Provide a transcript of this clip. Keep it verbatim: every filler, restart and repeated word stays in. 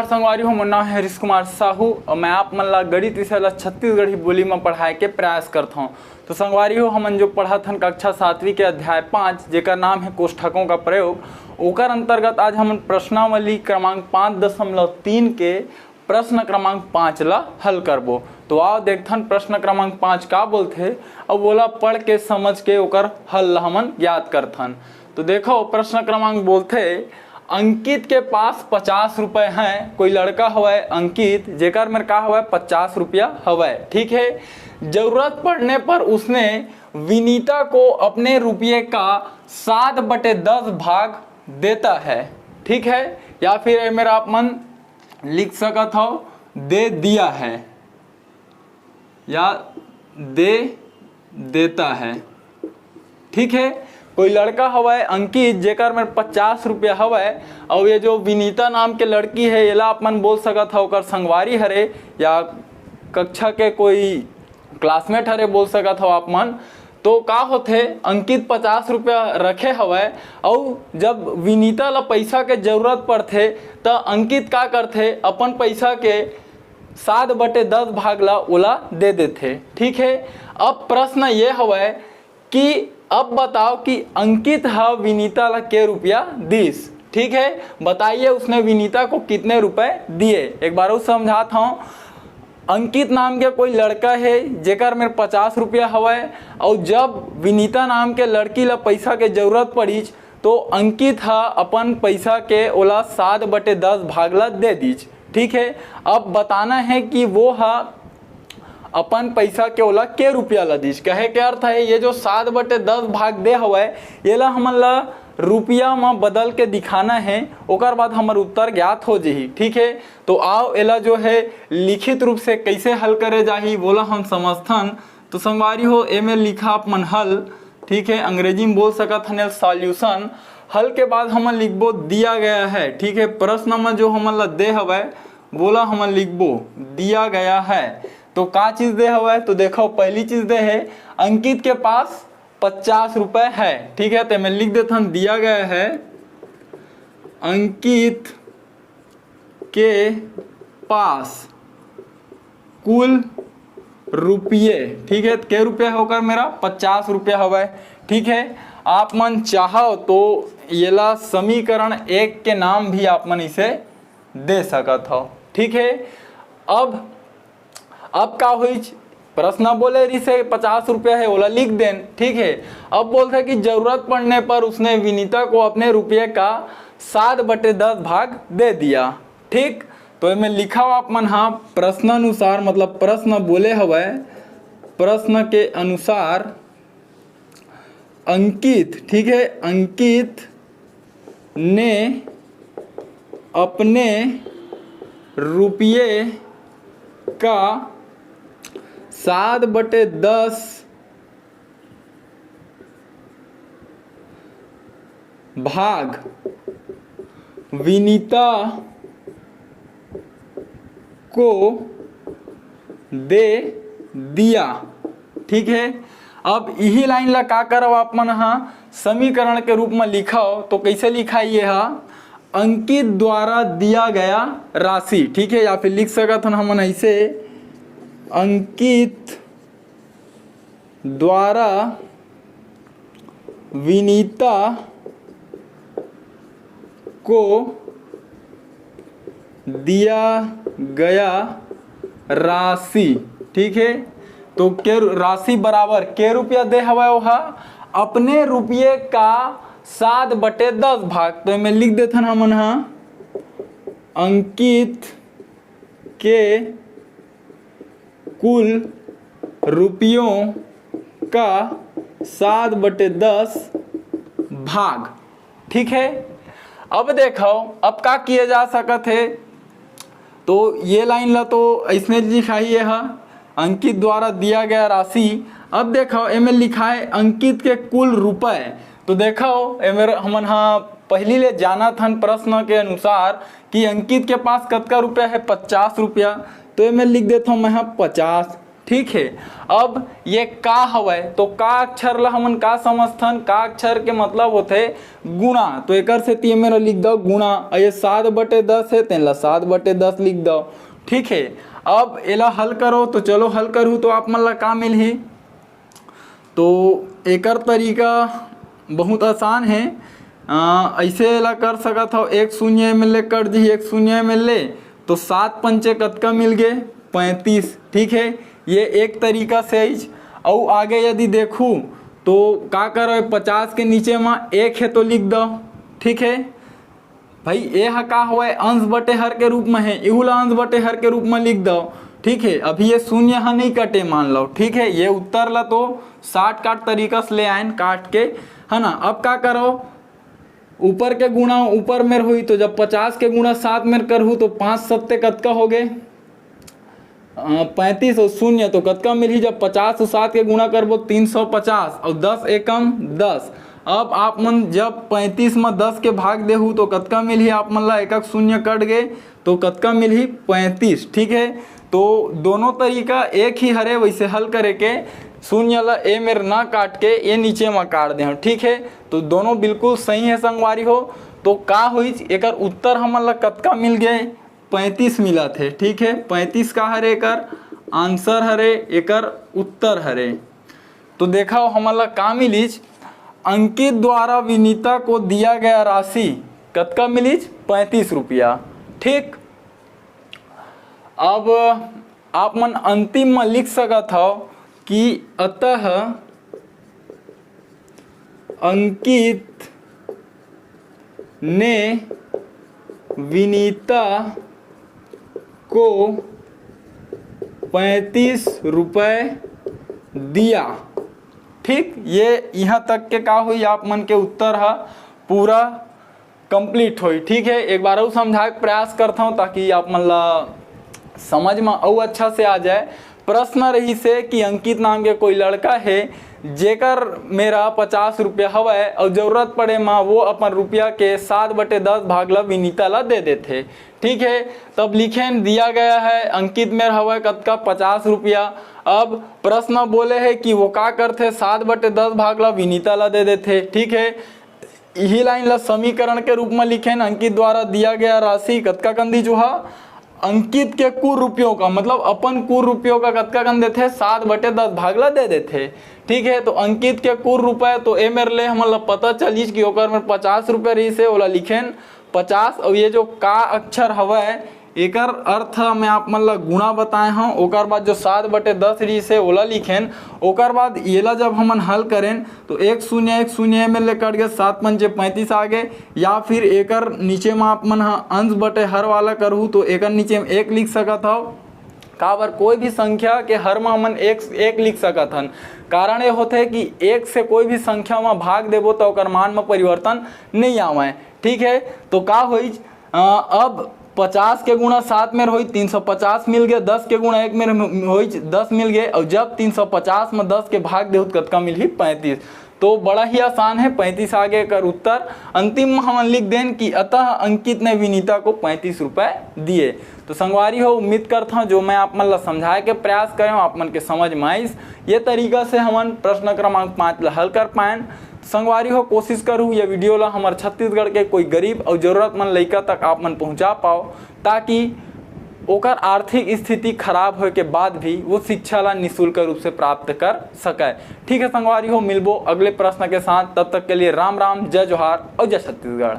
संगवारी हो, मोर नाम है हरीश कुमार साहू और मैं आप मन ला गणित विषय ला छत्तीसगढ़ी बोली में पढ़ाए के प्रयास करत हौं। तो संगवारी हो, हमन जो पढ़त हन कक्षा सातवीं के अध्याय पाँच, जेकर नाम है कोष्ठकों का प्रयोग, ओकर अंतर्गत आज हमन प्रश्नावली क्रमांक पाँच दशमलव तीन के प्रश्न क्रमांक पाँच ला हल करबो। तो आओ देखथन प्रश्न क्रमांक पाँच का बोलथे, अउ ओला पढ़ के समझ के ओकर हल ला हमन ज्ञात करथन। तो देखो प्रश्न क्रमांक बोलथे, अंकित के पास पचास रुपए हैं। कोई लड़का हवय अंकित, जेकर मेर का हवय, पचास रुपया हवय, ठीक है। जरूरत पड़ने पर उसने विनीता को अपने रुपये का सात बटे दस भाग देता है, ठीक है, या फिर ए मेर आप मन लिख सकत हव, दे दिया है या दे देता है, ठीक है। कोई लड़का हवय अंकित, जेकर मेर पचास रुपया हवय, अउ ये जो विनीता नाम के लड़की है, एला आप मन बोल सकत हव ओकर संगवारी हरे या कक्षा के कोई classmate हरे बोल सकत हव आप मन। तो का होथे, अंकित पचास रुपया रखे हवय, अउ जब विनीता ला पैसा के जरूरत पड़थे, त अंकित का करथे, अपन पैसा के सात बटे दस भाग ला ओला दे देथे, ठीक है। अब प्रश्न ये हवय कि अब बताओ कि अंकित ह विनीता ला के रुपया दिस, ठीक है, बताइए उसने विनीता को कितने रुपए दिए। एक बार अउ समझात हौं, अंकित नाम के कोई लड़का है, जेकर मेर पचास रुपया हवय, अउ जब विनीता नाम के लड़की ला पैसा के जरूरत पड़ीच, तो अंकित ह अपन पैसा के ओला सात बटे दस भाग ला दे दीच, ठीक है। अब बताना है कि वो ह अपन पैसा के ओला के रुपया ला दीच। कहे के अर्थ है, ये जो सात बटे दस भाग दे हवय, ये ला हमन ला रुपया म बदल के दिखाना है, ओकर बाद हमर उत्तर ज्ञात हो जही, ठीक है। तो आओ एला जो है लिखित रूप से कैसे हल करे जाही, वोला हम समझथन। तो संगवारी हो, एमे लिखा आप मन हल, ठीक है, अंग्रेजी में बोल सकत हन solution। हल के बाद हमन लिखबो दिया गया है, ठीक है। प्रश्न में जो हमन ला दे हवय, वोला हमन लिखबो दिया गया है। तो का चीज दे हवय, तो देखो पहली चीज दे है, अंकित के पास पचास रुपए है, ठीक है। तो मैं लिख देथन, दिया गया है अंकित के पास कुल रुपये, ठीक है, के रुपया होकर मेरा पचास रुपया हवय, ठीक है। आप मन चाहो तो येला समीकरण एक के नाम भी आप मन इसे दे सकत हो, ठीक है। अब अब का होइच, प्रश्न बोले रिसे पचास रुपया है, ओला लिख देन, ठीक है। अब बोलथे कि जरूरत पड़ने पर उसने विनीता को अपने रुपये का सात बटे दस भाग दे दिया, ठीक। तो एमे लिखा आप मन हा प्रश्नानुसार, मतलब प्रश्न बोले हवय, प्रश्न के अनुसार अंकित, ठीक है, अंकित ने अपने रुपये का सात बटे दस भाग विनीता को दे दिया, ठीक है। अब यही लाइन ला का करव आप मन हा समीकरण के रूप में लिखव, तो कैसे लिखाई ये हा, अंकित द्वारा दिया गया राशि, ठीक है, या फिर लिख सकत हन हमन ऐसे, अंकित द्वारा विनीता को दिया गया राशि, ठीक है। तो के रु-, राशि बराबर के रुपया दे हवय, ओहा अपने रुपये का सात बटे दस भाग। तो एमे लिख देथन हमन हा, अंकित के कुल रुपयों का सात बटे दस भाग, ठीक है। अब देखो, अब का किए जा सकत है, तो ये लाइन ला तो ऐसने लिखाही, ये हा अंकित द्वारा दिया गया राशि। अब देखो, एमे लिखा है अंकित के कुल रुपए। तो देखो, एमे हमन हा पहली ले जानत हन प्रश्न के अनुसार कि अंकित के पास कतका रुपया है, पचास रुपया। तो एमे लिख देथव मैं हा पचास, ठीक है, अब ये का हवय, तो का अक्षर ला हमन का समझथन? का अक्षर के मतलब होथे गुणा, तो एकर सेती ये मेर लिख दव गुणा। अउ ये सात बटे दस है, तेन ला सात बटे दस लिख दव। ठीक है, अब एला हल करो, तो चलो हल करूँ तो आप मन ला का मिलही? तो एकर तरीका बहुत आसान है। अ, ऐसे एला कर सकत हव, एक शून्य एमे ले कट जही, एक शून्य एमे ले, तो सात पंचे कतका मिल गे? पैंतीस। ठीक है, ये एक तरीका से आइज। अउ आगे यदि देखूँ तो का करो, पचास के नीचे म एक है तो लिख दव। ठीक है भाई, ए ह का होवय? अंश बटे हर के रूप म है, इहू ला अंश बटे हर के रूप म लिख दव। ठीक है, अभी ये शून्य ह नहीं कटे, मान लो। ठीक है, ये उत्तर ला तो shortcut तरीका से ले आयन काट के, है ना। अब का करो, ऊपर के गुणा ऊपर मेर होई, तो जब पचास के गुणा सात मेर करहू तो पाँच सत्ते कतका हो गे? अ, पैंतीस अउ शून्य तो कतका मिलही? जब पचास अउ सात के गुणा करबो, तीन सौ पचास, अउ दस एकम दस। अब आप मन जब पैंतीस म दस के भाग देहू तो कतका मिलही आप मन ला? एक एक शून्य कट गे तो कतका मिलही? पैंतीस। ठीक है, तो दोनों तरीका एक ही हरे वैसे हल करे के। शून्य ला ए मेर ना काट के ए नीचे म काट देहूँ। ठीक है, तो दोनों बिल्कुल सही है संगवारी हो। तो का होइच, एकर उत्तर हमन ला कतका मिल गए? पैंतीस मिलत हे। ठीक है, पैंतीस का हरे, एकर answer हरे, एकर उत्तर हरे। तो देखा, हमन ला का मिलिच? अंकित द्वारा विनीता को दिया गया राशि कतका मिलिच? पैंतीस रुपया। ठीक, अब आप मन अंतिम में लिख सकत हव कि अतः अंकित ने विनीता को पैंतीस रुपये दिया। ठीक, ये यहाँ तक के का हुई, आप मन के उत्तर ह पूरा complete होई। ठीक है, एक बार अउ समझाए के प्रयास करता हूँ ताकि आप मन ला समझ में अउ अच्छा से आ जाए। प्रश्न रहिस हे कि अंकित नाम के कोई लड़का हे जेकर मेरा पचास रुपया हवय और जरूरत पड़े मा वो अपन रुपया के सात बटे दस भाग ला विनीता ला दे देथे। ठीक है, तब लिखेन दिया गया है, अंकित मेर हवय कतका? पचास रुपया। अब प्रश्न बोले है कि वो का करथे? सात बटे दस भाग ला विनीता ला दे देथे। ठीक है, इही लाइन ला समीकरण के रूप में लिखेन, अंकित द्वारा दिया गया राशि कतका कन दीजू हा? अंकित के कुल रुपयों का, मतलब अपन कुल रुपयों का कतका कन देथे? सात बटे दस भाग ला दे देथे। ठीक है, तो अंकित के कुल रुपए तो ए मेर ले हमन ला पता चलिस कि ओकर में पचास रुपए रहिस हे, ओला लिखेन पचास। और ये जो का अक्षर हवय, एकर अर्थ मैं आप मन ला गुणा बताए हूँ। ओकर बाद जो सात बटे दस रहिस हे, ओला लिखेन। ओकर बाद येला जब हमन हल करेन तो एक शून्य एक शून्य में ले कट गए, सात पंचे पैंतीस आ गए। या फिर एकर नीचे में आप मन ह अंश बटे हर वाला करहू तो एकर नीचे में एक लिख सकत हव। काबर कोई भी संख्या के हर में हमन एक एक लिख सकत हन। कारण ये होथे कि एक से कोई भी संख्या में भाग देबो तो ओकर मान में परिवर्तन नहीं आवय। ठीक है, तो का होइच? अ, अब पचास के गुणा सात मेर होई, तीन सौ पचास मिल गए, दस के गुणा एक मेर होई, दस मिल गए, और जब तीन सौ पचास में दस के भाग देहू त कतका मिलही? पैंतीस। तो बड़ा ही आसान है, पैंतीस आगे कर उत्तर। अंतिम में हमन लिख देन कि अतः अंकित ने विनीता को पैंतीस रुपए दिए। तो संगवारी हो, उम्मीद करता हूँ जो मैं आप मन ला समझाए के प्रयास करे हूँ, आप मन के समझ में आइस। ये तरीका से हमन प्रश्न क्रमांक पाँच ला हल कर पाएन। संगवारी हो, कोशिश करूँ ये वीडियो ला हमर छत्तीसगढ़ के कोई गरीब और जरूरतमंद लइका तक आप मन पहुँचा पाओ, ताकि ओकर आर्थिक स्थिति खराब होए के बाद भी वो शिक्षा ला निशुल्क रूप से प्राप्त कर सके। ठीक है संगवारी हो, मिलबो अगले प्रश्न के साथ। तब तक के लिए राम राम, जय जोहार और जय छत्तीसगढ़।